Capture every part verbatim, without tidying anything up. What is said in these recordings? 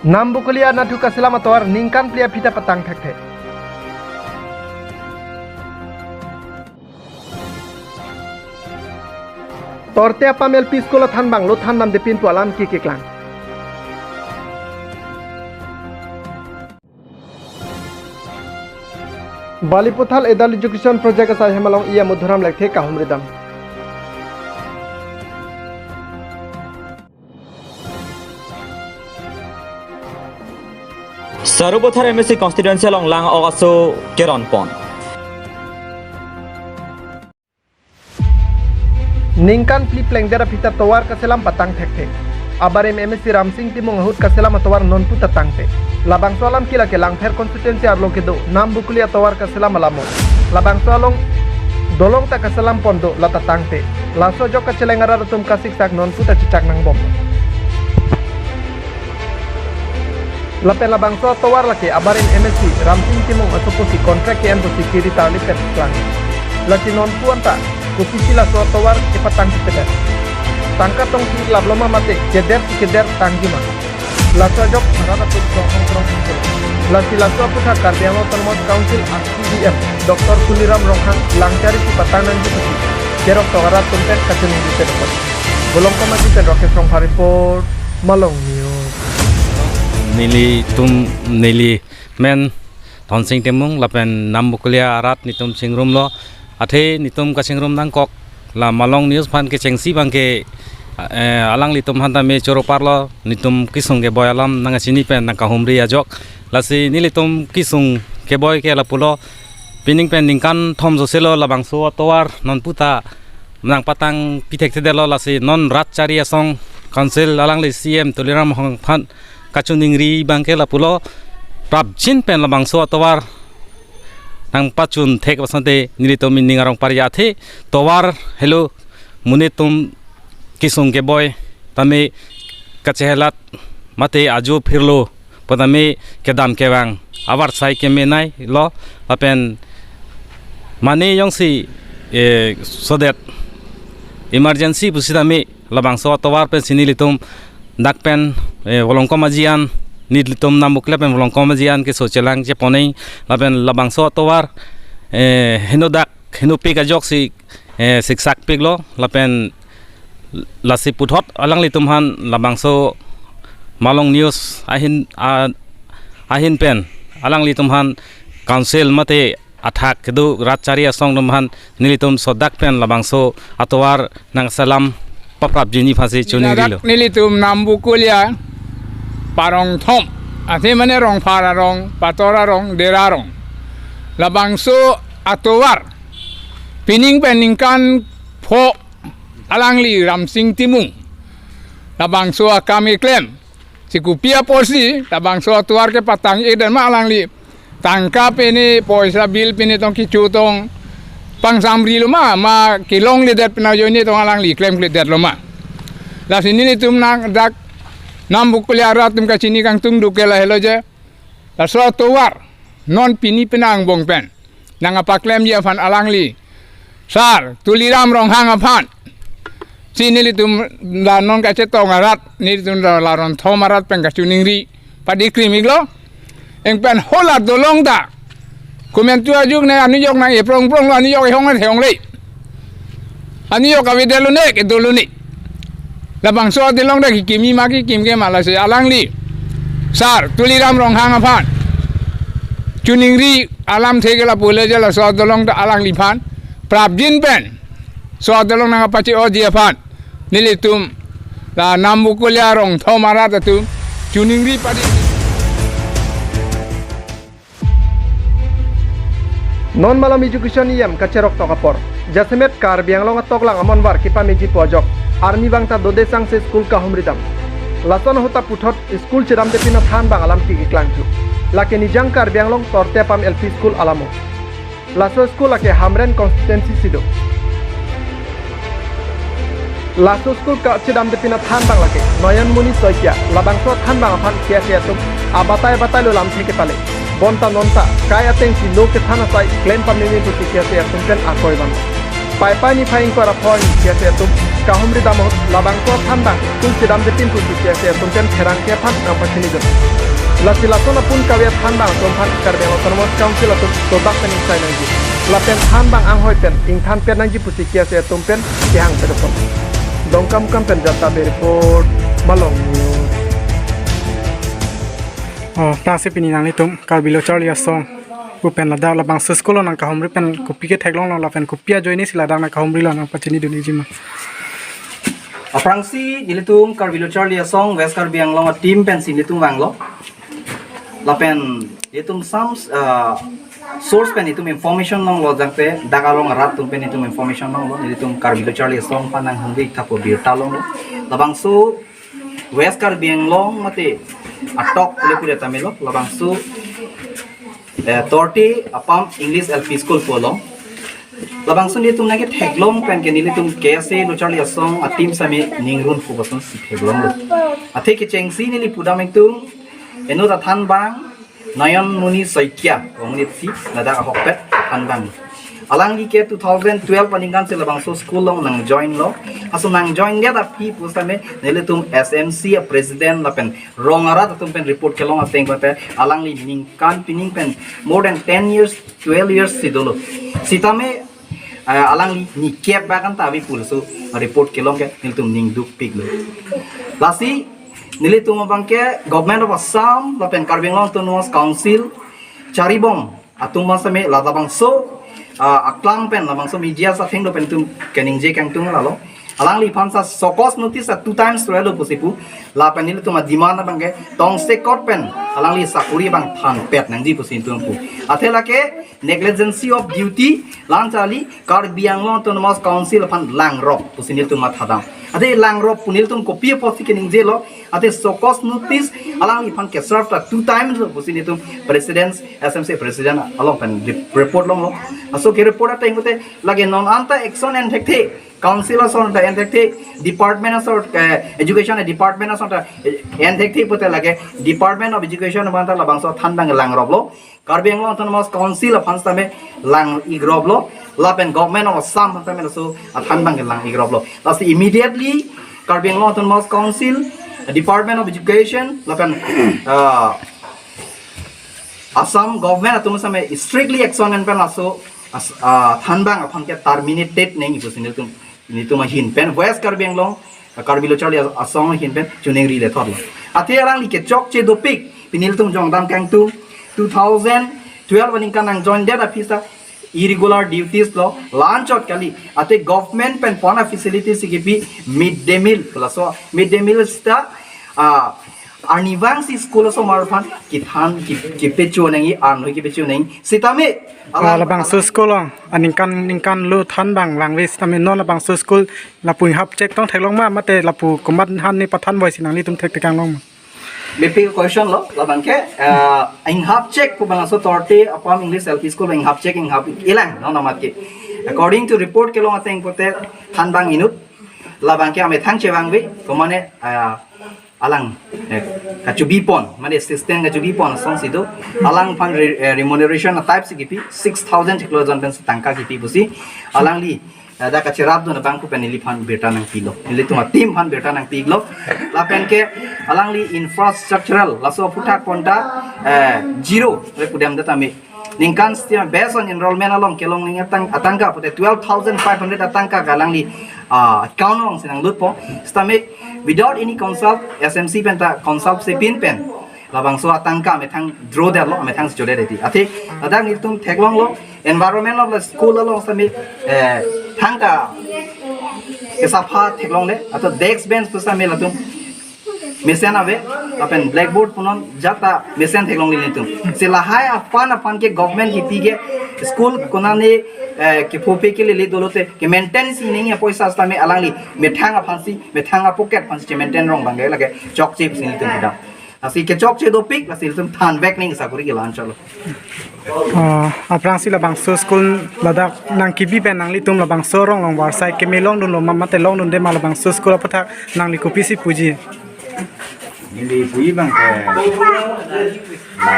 Nambokolia anatthu kaselam atovar ningkan phli aphi ta patang thekthe. Torte Apam L P School athanbang lo than damdepin pu alam ke keklang. Balipathar Adult Education Project asai hem along E M Madhuram Lekthe kahumri dam. Sarupathar M A C constituency along lang-ok aso keron pon. Ningkan phli plengdet aphi ta tovar kaselam patang thekthe. Abarim M A C Ramsing Timung ahut kaselam atovar nonpu ta tangte. Labangso alam ke lake Langpher constituency arlo kedo Nambokolia tovar kaselam alamo. Labangso along dolong ta kaselam pon do la ta tangte. Laso ajok kacheleng arat atum kasiksak nonpu ta chechak nangbom. Lapen labangso atovar lake abarim M A C Ramsing Timung asopo si contract ke-en pusi kiri tarlip pen klang. Lasi nonpu anta kopisi laso atovar kepatang kepedet. Tangka tongsi lap lo ma mate keder si keder tangji ma. Laso ajok arat atum krong krong krong. Lasi laso aputhak Karbi Anglong Autonomous Council a C E M Doctor Tuliram Ronghang langchari si patang nangji pusi kerok tong arat atum pen kachiningri pen apot. Volongkom Aji pen Rakesh Rongphar report, Malong News. Nelitum, neli men Thonsing Timung lapen Nambokolia arat netum chingrumlo. Athe netum kachingrum nangkok la Malong News aphan kechengsi abangke, eh, alanglitum aphan tame choro parlo, netum kesung keboi alam nangkachini pen nangkahumri ajok. Lasi nelitum kesung keboi ke lapulo, pining pen ningkan thom joselo labangso atovar nonpu ta nangpatang pithekthe detlo, lasi non rat chari asong council alangli C E M Tuliram Ronghang aphan kachiningri abangke lapulo, prapjin pen labangso atovar nangpachun thek asonte nelitum ining arong parja athe tovar helo monit atum kesung keboi tame kachehelat mate ajo phirlo pu tame kedam kevang avarsai kemenailo lapen mane jongsi, eh, sodet emergency pusitame labangso atovar pensi nelitum dak pen, eh, Volongkom Aji an, nelitum Nambokolia pen Volongkom Aji an keso chelang chepon-e lapen labangso atovar, eh, henodak henopik ajoksi, eh, siksak piklo lapen lasi puthot alanglitum aphan labangso Malong News ahin, a, ahin pen alanglitum aphan council mate athak kedo rat chari asong atum aphan nelitum sodak pen labangso atovar nangselam paprapjinji aphansi chuningrilo. Ladak nelitum Nambokolia parong thom, athe mane Rongphar arong, Pator arong, Dera arong. Labangso atovar pining pen ningkan pho alangli Ramsing Timung labangso akam keklem. Si kopi apotsi labangso atovar kepatang-e det ma alangli tangka pine, poisa bill pine tong kecho tong pangsamrilo ma, ma kelongledet pen ajoine tong alangli klemkledetlo ma. Lasi nelitum nang dak Nambokolia arat atum kachini kangtung duk ke lahelo je, laso atovar non pini penang angbong pen nangkapaklemji aphan alangli Sar Tuliram Ronghang aphan si nelitum la non kachetong arat, nelitum la, la ron thom arat pen kachiningri padi krim-iklo. Eng pen hala dolong ta komantu ajuk ne anujok nang eprong pronglo, anujok ehong an heyongle, anujok avedetlo ne kedolo ne. Labangso adolong ta kekimi ma kekim ke ma, lasi alangli Sar Tuliram Ronghang aphan chiningri alamthe ke lapu le je, laso adolong ta alangliphan prapjin pen laso adolong nangkapache-oji aphan nelitum la Nambokolia rong thom arat atum chiningri padi. Non malom Education E M kacherok tok apor, jasemet Karbi Anglong atoklang amonvar kepameji pu ajok arnivang ta dode sangse school kahumri dam. Lason ahut ta puthot school chedamde pin athanbang alam ke keklangthu. Lake Nijang Karbi Anglong Torte Apam L P School alamo. Laso school lake Hamren constituency si do. Laso school kachedamde pin athanbang lake Noyan Muni Saikia, labangso athanbang aphan K S A atum abatai abatai lo lamthe kepale. Bonta nonta kai atengsi lo kethan asai klem pameme pusi K S A atum pen akoi van. Paipai niphai ingkoi ra pho arni K S A atum kahumri dam ahut labangso thanbang tung chedamjepin pusi K S A atum pen pherangke aphan nangpachinidun. Lasi lason apun kave thanbang atum aphan Karbi Anglong Autonomous Council atum todak pen ingsai nangji. Lapen thanbang anghoi pen ingthanpet nangji pusi K S A atum pen kehang pedoson. Dongkamukam pen Jata Bey report, Malong News. Oh, ta si pini nanglitum Karbi Lo Charli Asong pu pen ladak labangso school along nangkahumri pen kopi ketheklonglo lapen kopi ajoine si ladak nangkahumrilo nangpachinidun ikji ma? Aphrangsi nelitum Karbi Lo Charli Asong West Karbi Anglong a-team pensi nelitum vanglo. Lapen nelitum some, uh, source pen nelitum information longlo jangte dak arong arat atum pen nelitum information longlo, nelitum Karbi Lo Charli Asong aphan nanghumri thapo birta longlo. Labangso West Karbi Anglong mate atok le pule tamilo labangso, eh, Torte Apam English L P School pu along. Labangso nelitum nangketheklong pen ke nelitum K S A Lo Charli Asong a-team sitame ningrun pu ason si theklonglo. Athe kechengsi neli pudam ingtung, inut athanbang Nayan Muni Saikia, ong nit si, ladak ahokpet thanbang. Alangli ke two thousand twelve aningkan si labangso school along nangjoinlo. Aso nangjoin dia tapi pusitame nelitum S M C a-president lapen rong arat atum pen report kelong ateng pen alangli ningkan pining pen more than ten years, twelve years si dolo. Sitame, eh, alangli nikep bakan tavi pulso report kelong ke nelitum ning dukpiklo. Lasi nelitum abang ke Government of Assam lapen Karbi Anglong Autonomous Council charibom atum abang sitame labangso, ah, aklam pen labangso media athengno pen itum keningje kangtung lalo. Alangliphan sa show cause notice a two times relo pusi pu. Lapen nelitum a-demand abang ke tongsekot pen alangli sakori abang thanpet nangji pusi itum pu. Athe lake negligence of duty, la-an charli Karbi Anglong Autonomous Council aphan langrop pusi nelitum mathadam. Athe langrop pu nelitum kopi apotsi keningjelo, athe show cause notice alangliphan ke-serve ta two times lo pusi nelitum President, S M C President along pen rep-, report longlo. Aso ke-report ateng pute lake non anta action enthekthe, council ason ta enthekthe, department ason, eh, education department ason ta, eh, enthekthe pute lake Department of Education abang ta labangso thanbang langroplo. Karbi Anglong Autonomous Council aphan sitame lang-ikroplo, lapen Government of Assam aphan sitame laso athanbang lang-ikroplo. Lasi immediately Karbi Anglong Autonomous Council, Department of Education, lapen, ah, Assam Government atum sitame strictly action en pen laso as-, ah, thanbang aphan ke terminated nangji pusi nelitum, nelitum ahin pen West Karbi Anglong, Karbi Lo Charli As-, Asong ahin pen choningri lethotlo. Athe alangli kechokche dopik, pini nelitum jongdam kangtung, two thousand twelve aningkan nangjoin det aphi sa irregular duties lo, la-anchot kali, athe government pen pona facilities si kipi mid day meal, laso mid day meal sita, ah, arnivang si school asomar aphan kethan ki, kipecho nangji, arnoi kipecho nangji. Sitame, ah, alang, labangso school along aningkan ningkan lo thanbang vangve sitame non labangso school lapu inghap chek tong theklong ma mate lapu komat han ne pathan voi si nanglitum thektekang long ma? Big question lo, labang ke, ah, inghap chek pu bangso Torte Apam English L P School inghap chek inghap-ik lang, non amat ke. According to report kelong ateng pute thanbang inut, labang ke amethang chevangve, komane, ah, alang, eh, kachubipon, mane assistant kachubipon asong si do, alangphan re-, eh, remuneration a-type si kipi, six thousand theklo jon pen si tangka kipi pusi, alangli, eh, dak kacherapdun abang pu pen neliphan birta nangpilo, nelitum a-team aphan birta nangpilo, lapen ke alangli infrastructural, laso aphuthak pon ta, eh, zero, le pudam det tame, ningkan stia based on enrollment along kelong ning atang-, atangka pute twelve thousand five hundred atangka ke alangli, ah, account along si nanglutpo. Sitame without any consult, S M C pen ta consult si pin pen labangso atangka amethang draw detlo, amethang si chodet ti. Athe ladak nelitum theklonglo, environment of the school along sitame, eh, thangka kesapha theklongle, atau desk bench pu sitame latum mesen ave, lapen blackboard punon jata mesen theklongle nelitum. Si lahai aphan aphan ke government kipi ke school konane, eh, kephope kelele dolote ke-maintain si nangji apoisa sitame alangli methang aphan si, methang a-pocket aphan si che-maintain rong abang ke lake chokche pusi nelitum pudam. Lasi kechokche dopik, lasi nelitum thanvek nangji sakori ke la-anchotlo. Ah, aphrangsi labangso school ladak nangkebi pen nanglitum labangso arong along varsai keme longdunlo ma mate longdunde ma, labangso school aphuthak nangli kopisi puji? Neli puji abang ke la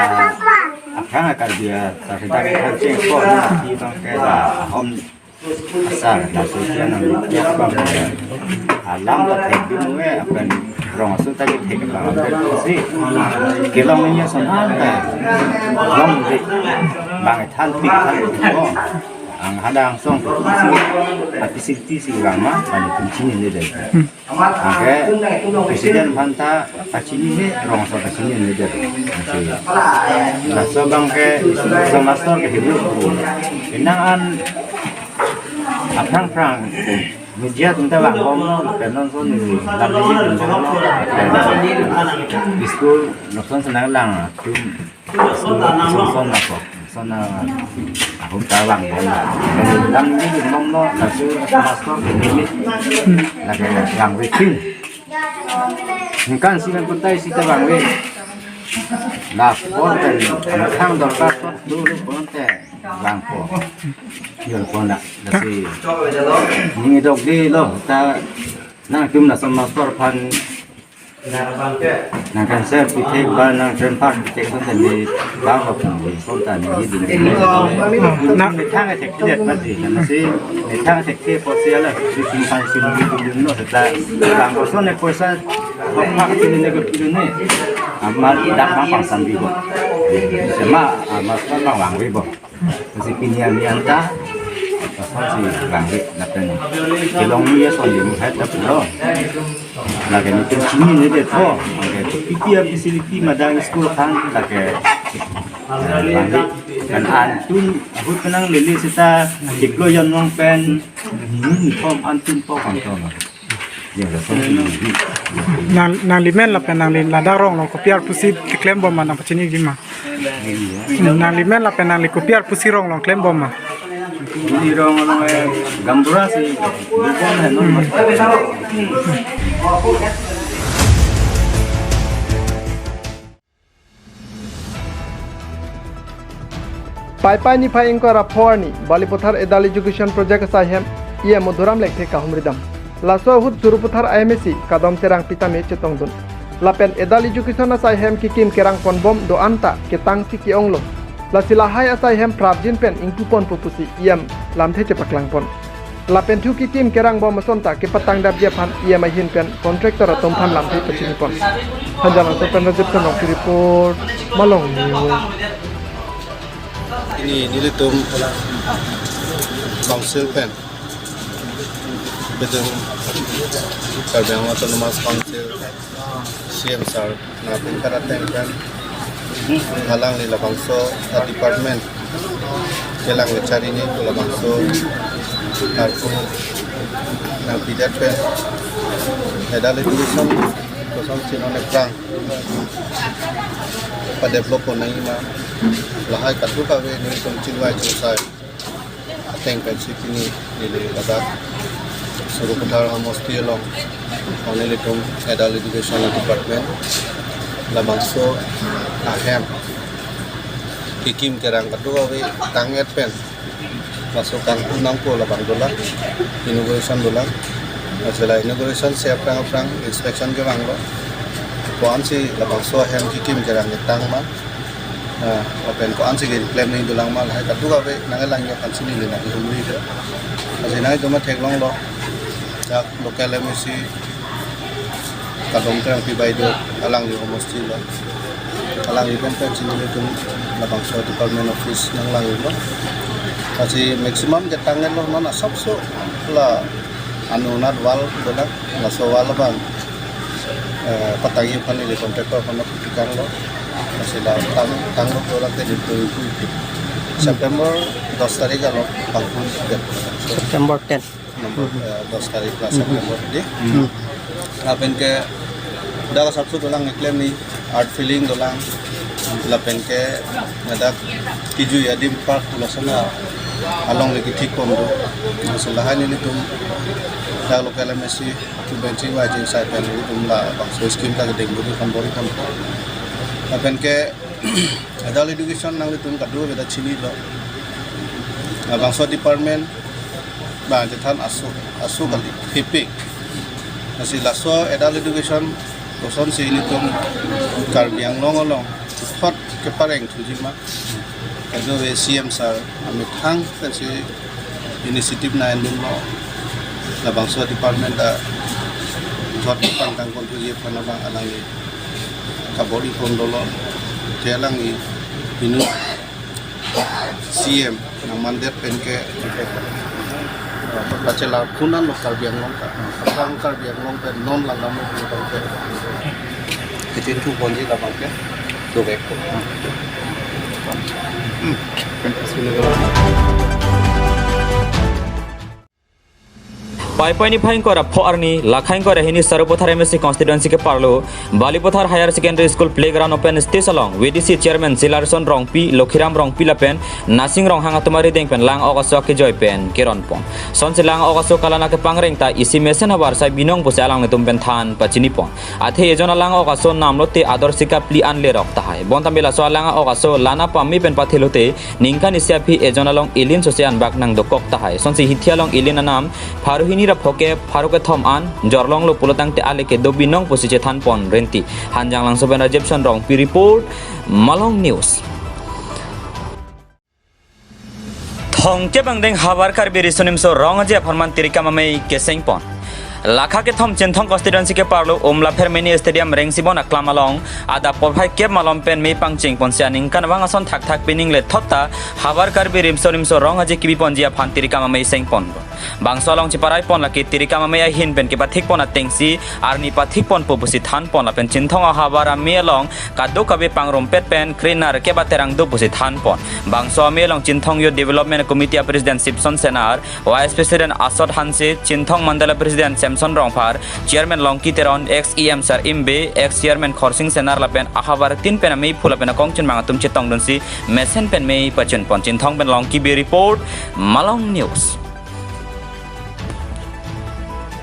aphrang a-Karbi a-sar sita ke thang cheng ko na puji abang ke la ahom Asar, laso isi anang nang alam ta thek dun-e, apen rong aso ta kethek abang apen si kelong ni ason ta longri, bang thanpik thanpik ko. Ang hadang song ko isi, a facility isi vang ma, kami pun chinine dei. Anke president aphan ta kachinine, rong aso kachinine dei. Anke laso abang ke, laso master ke hidup. Inang an aphrang phrang media atum ta vangbomlo, lapen non son ni lam ni dun bomlo, lapen school non son si nanglang atum school son na ko, son na ahut ta vangbomlo. Lam ni dun bomlo, laso master ke limit, lake vangve pin. Ningkan isi ningkan phongo isi ta vangve. Laso apor pen, amat thang dorkar apot dolo pon te vangpo. Yo pon na, lasi ning idok dolo, ta nangtum laso master aphan nangkan ser pithek ba nang trempak pithek, son tadi bang aphan son tadi di. Na methang athek thedet mati, na si methang athek the apotsi ala si sim sai sim di dun lo, seta bang ko son ne poisa bak bak si ne ko dun ne. Amat dak bang pangsambi bo. Sema amat bang vangve bo. Si pini ami anta, lason si vangve, lapen kelong ni ason di muhai ta pulo. Lake nelitum chinine detpo, lake P P R facility madang school aphan, lake, eh, vangve. Kan antum ahut penang lele seta diplo yon nong pen, hmm, pom antum po kan to. Ya, lason si. Nang, nangli men lapen nangli ladak rong along kopi apotsi keklem bom ma, nangpachini ji ma. Nangli men lapen nangli kopi apotsi rong along klem bom ma. Neli rong along, eh, gaonbura si dun bom he non. Paipai niphai ingkoi ra pho arni, Balipathar Adult Education Project asai hem, E M Madhuram Lekthe kahumri dam. Laso ahut Sarupathar I M A C kadom Terangpi tame chetongdun. Lapen Adult Education asai hem kekim kerang ponbom do-an ta ketang si ke-onglo. Lasi lahai asai hem prapjin pen ingpu ponpo pusi E M lamthe chepaklang pon. Lapen thu kekim kerang bom ason ta kepatang dapji aphan E M ahin pen contractor atum aphan lamthe pachini pon. Hanjanglangso pen Rajib Sonrongpi report, Malong News. Pini nelitum council pen, bejeng Karbi Anglong Autonomous Council, C M sir, nangpingkar ateng pen, alangli labangso a department kelang kecharine pu labangso arpu nangpidet pen, Adult Education kosonsi non aphrang padevelop pon nangji ma, lahai kadokave nelitum chingvai chingsai ateng pensi pini neli ladak Sarupathar homosti along, nelitum Adult Education Department labangso ahem kekim kerang kadokave tang-et pen, laso kangpu nangpo labang dolang, inauguration dolang. Lasi la inauguration si aphrang aphrang inspection kevanglo. Ko-ansi labangso ahem kekim kerang ketang ma, ah, lapen ko-ansi keklem nangji dolang ma, lahai kadokave nangkelangji aphansi neli nangkehumri ke. Lasi nangtum theklonglo, dak local M A C kadom Terangpi baideo, alangli homosti lo. Alangli pen pensi nelitum labangso department office nanglanglo. Lasi maximum ketang-etlo, non asapso la anonat wall dolang, laso wall abang, eh, patangji aphan neli contractor aphan nangpikanglo. Lasi la tang, tanglo dolang ke di tu, tu, tu. September dos tarik along bangphu det. September ten. Number, eh, dos tarik la September di. Hmm. Lapen ke dak asapso dolang keklem ni, earth filling dolang. Lapen ke dak kijui adim park lason along le kethik pon do. Lasi lahai nelitum dak local M A C tu benching wajing sai pen nelitum labangso scheme ta kedeng budi kan bori kan. Lapen ke Adult Education nanglitum kadokave ta chinilo. Labangso department bang chethan aso, aso kali, pipik. Lasi laso Adult Education kosonsi nelitum Karbi Anglong along puthot kepareng thuji ma, kadokave C M sir amethang pensi initiative nangdunlo, labangso department ta thot pangtang konfuji aphan abang alangli kabor-i pon dolo, te alangli inut C M nangmandet pen ke, eh, kachelar phunan lo Karbi Anglong ta, aphrang Karbi Anglong pen non langdam lo pen ke, kachinthur ponji labang ke dovek po. Hmm. Paipai niphai ingkoi ra pho arni, lakha ingkoi ra hini Sarupathar M A C constituency keparlo, Balipathar Higher Secondary School playground open stage along, V D C chairman Silarson Rongpi, Lokhiram Rongpi lapen Nasing Ronghang atum arideng pen lang-ok aso akejoi pen keron pon. Sonsi lang-ok aso kalang kepangreng ta isi mesen havar sai binong pusi alanglitum pen than pachini pon. Athe ejon alang-ok aso namlote ador sika pli an lerok tahai. Bonta mela so alang-ok aso lana pame pen pathelote ningkan isi aphi ejon along elin sose anbak nangdokok tahai. Sonsi hithi along elin anam pharo hini ra pho ke pharo kethom an jorlonglo pulotangte ale kedo binong pusi chethan pon renti. Hanjanglangso pen Rajib Son Rongpi report, Malong News. Thomkep angdeng havar Karbi Riso Nimso Rong Aje apharman Tirikam Amei keseng pon. Lakha kethom Chinthong constituency keparlo Umlapher Mini Stadium Rengsibon aklam along adap porphai kep malom pen mei pangcheng ponsi aningkanvang ason thakthak pining lethot ta havar Karbi Riso Nimso Rong Aje kebi ponji aphan Tirikam Amei seng pon. Bangso along cheparai pon lake Tirikam Amei ahin pen kepathik pon atengsi arni pathik ponpo pusi than pon lapen Chinthong ahavar amei along kadokave pangrumpet pen krenerkep aterang do pusi than pon. Bangso amei along Chinthong Youth Development Committee a President Sipson Senar, Vice President Asot Hanse, Chinthong Mandal a President Samson Rongphar, Chairman Longki Teron, ex E M Sar Imbe, ex Chairman Khorsing Senar lapen ahavar tin pen amei phu lapen akong chunmang atum chetongdunsi mesen pen mei pachun pon. Chinthong pen Longki Bey report, Malong News.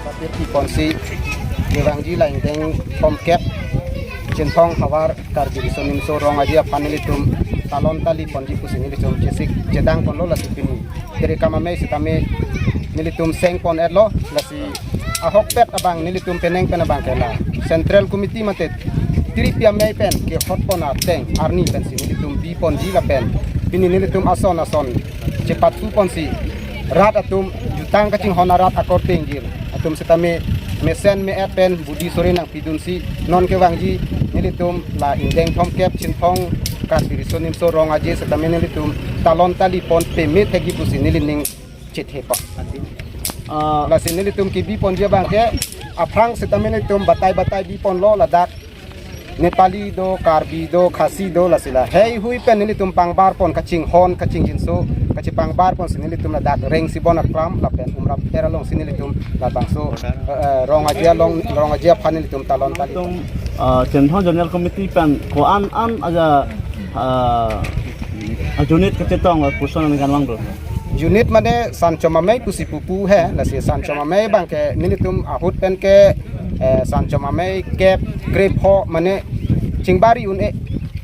Patir pi ponsi kevangji la ingdeng thomkep Chinthong havar Karbi Riso Nimso Rong Aje aphan nelitum talon tali ponji pusi nelitum chesik chedang ponlo, lasi pini Tirikam Amei sitame nelitum seng pon-etlo, lasi ahokpet abang nelitum penang pen abang ke la Central Committee mate Tirikam Amei pen kehot pon ateng arni pensi nelitum bi ponji lapen pini nelitum ason ason chepathu ponsi rat atum jutang kachinghon arat akorte ingjir atum sitame mesen me-et pen budi sore nangpidunsi non kevangji nelitum la ingdeng thomkep Chinthong Karbi Riso Nimso Rong Aje sitame nelitum talon tali pon peme thekji pusi nelining chethe pon. Ah. Lasi nelitum kebi ponji abang ke aphrang sitame nelitum batai batai bi ponlo, ladak Nepali do, Karbi do, Khasi do, lasi la heihui pen nelitum pangbar pon kachinghon kachingjinso kachepangbar ponsi nelitum ladak Rengsibon aklam lapen Umlapher alongsi nelitum labangso, eh, eh, Rong Aje along, Rong Aje aphan nelitum talon tali. Tung, ah, Chinthong Zonal Committee pen ko-an an aja, ah, unit kachetong, ah, puson ningkanvang do. Unit mane Sanchom Amei pusi pupu he, lasi Sanchom Amei abang ke nelitum ahut pen ke, eh, Sanchom Amei kep krepho mane chingbari un-e.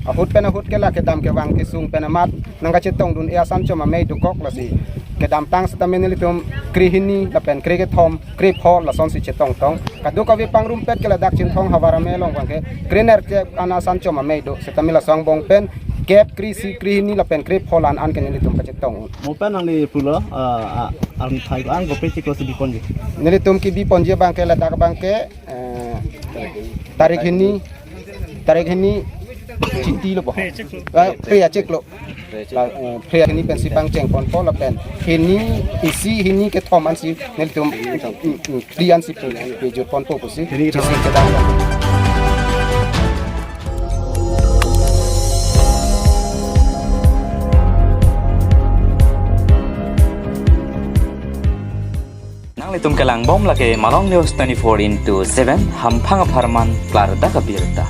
Ahut pen ahut ke la kedam kevang kesung pen amat nangkachetongdun-e a Sanchom Amei dokok, lasi kedamtang sitame nelitum krehini lapen krekethom krepho lasonsi chetongtong. Kadokave pangrumpet ke ladak Chinthong havar amei along abang ke krenerkep an a Sanchom Amei do, sitame laso angbong pen kep kresi krehini lapen krepho la-an an ke nelitum kachetong. Mo pen nangli pulo, ah, ah, arni phai ko-an kopi chiklo si bi ponji? Nelitum kebi ponji abang ke ladak abang ke, eh, tarik hini, tarik hini chiti lo bo. Eh, phre achiklo. La, eh, phre hini pensi pangcheng ponpo lapen hini isi hini kethom ansi nelitum, mm, mm, mm, phli ansi pu, pejut ponpo pusi. Hini kethom. Chisi kedam. Nanglitum kelangbom lake Malong News twenty-four into seven, hamphang apharman klardak abirta.